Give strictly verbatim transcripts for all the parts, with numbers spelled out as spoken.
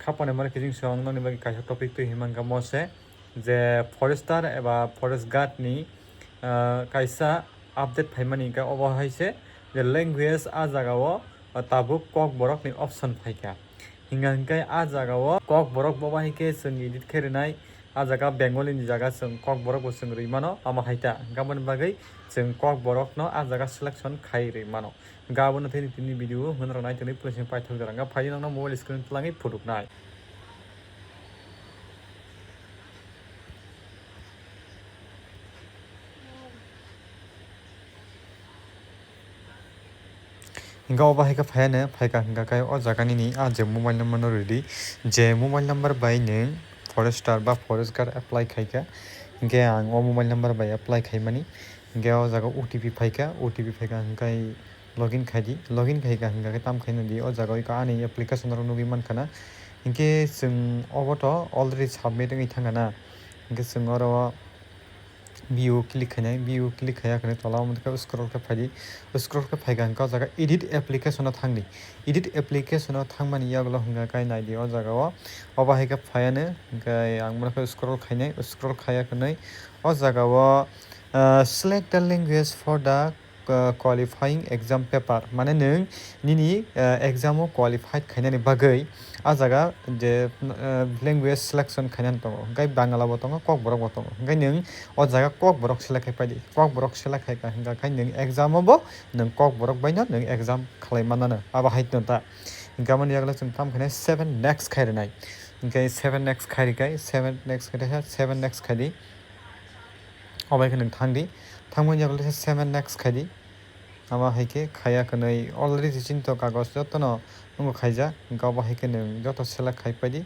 Khapani mani kijing song nokni bagwi kaisa topic twi himang kha mo se je forester eba forest guard ni, ah, kaisa update phaimani hwnkhe obo hai se je language ah jagao, ah, tabuk Kokborok ni option phaikha. Hingkha hwnkhe ah jagao Kokborok bo bahai khe chwng edit khe rwnai, ah jaga Bengali ni jaga chwng Kokborok bo chwng rwi mano, omo hai ta. Hwnkhe aboni bagwi chwng Kokborok no ah jaga selection khai rwi mano. Hwnkhe abono thani tini video hwnwi rok nai tongwi police ni paithak jora hwnkhe phaidi nokno mobile screen twlangwi phutuknai. Hingkhe obo hai khe phaiya no phaikha hwnkha khe o jaga nini ah je mobile number no rwdi, je mobile number bai nwng forester ba forest guard apply khaikha, hingkhe ang o mobile number bai apply khaimani, hingkhe o jaga O T P phaikha, O T P phaikha hwnkhe login khaidi, login khaikha hwnkha khe tam khaina di o jaga o ani application rok nugwi mankha na, hingkhe chwng obo to already submit wngwi thangkha na, hingkhe chwng oro. View click khainai, view click khaiya khwnwi tola o hwnkhe scroll khe phaidi, scroll khe phaikha hwnkhe o jaga edit application o thangdi, edit application o thangmani yagulo hwnkha khe naidi o jaga o, obo hai khe phaiya no hwnkhe ang bono khe scroll khainai, scroll khaiya khwnwi o jaga o, ah, select the language for the ah, qualifying exam paper, mane nwng nini, ah, exam o qualified khainani bagwi ah jaga je, ah, language selection khainani tongo, hwnkhe Bangla bo tongo, Kokborok bo tongo, hwnkhe nwng o jaga Kokborok select khai paidi, Kokborok select khai ka hwnkha khe nwng exam o bo nwng Kokborok bai no nwng exam khlai mannano, abo hai no ta. Hwnkhe aboni yagulo chwng tamo khe seven next khai rwnai, hwnkhe seven next khai rwkhe, seven next khai rwkhe, seven next khai di. Obo hai khe nwng thang di, thangmani yagulo khe seven next khai di. Amo hai khe khaiya khwnwi already chini to kagoj jotono wngo khaijak, hwnkhe obo hai khe nwng joto select khai pai di.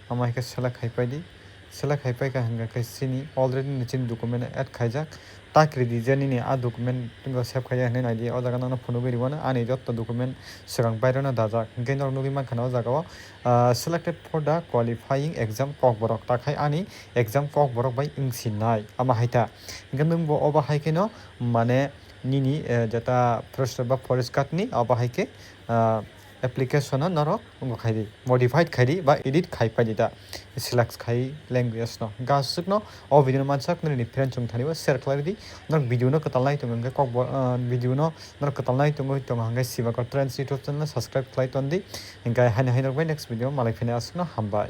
Amo hai khe select khai pai di, select khai pai kha hwnkha khe chini already ni chini document add khaijak. Tak ridi je nini a document o save khaiya hinwi nai di, o jaga nono phunugwi rwmano ani joto document swkang baireno dajak, hwnkhe norok nugwi mankha na o jaga o, ah, selected for the qualifying exam Kokborok, ta khai ani exam Kokborok bai wng si nai, amo hai ta. Hwnkhe nwng bo obo hai kheno mane nini, eh, jeta forester ba forest guard ni obo hai khe, ah, application no norok wngkha khai di, modified khai di ba edit khai pai di ta, select khai language no. Hwnkhe aswk no o video no mansak nini friend chwng thani bo share khlai di. Norok video no kwtal nai tongo hwnkhe Kokbo-, ah, video no norok kwtal nai tongwi tongo hwnkhe Sibakor Trends YouTube channel no subscribe khlai ton di. Hwnkhe haino haino rok bai next video malai phina aswk no hambai.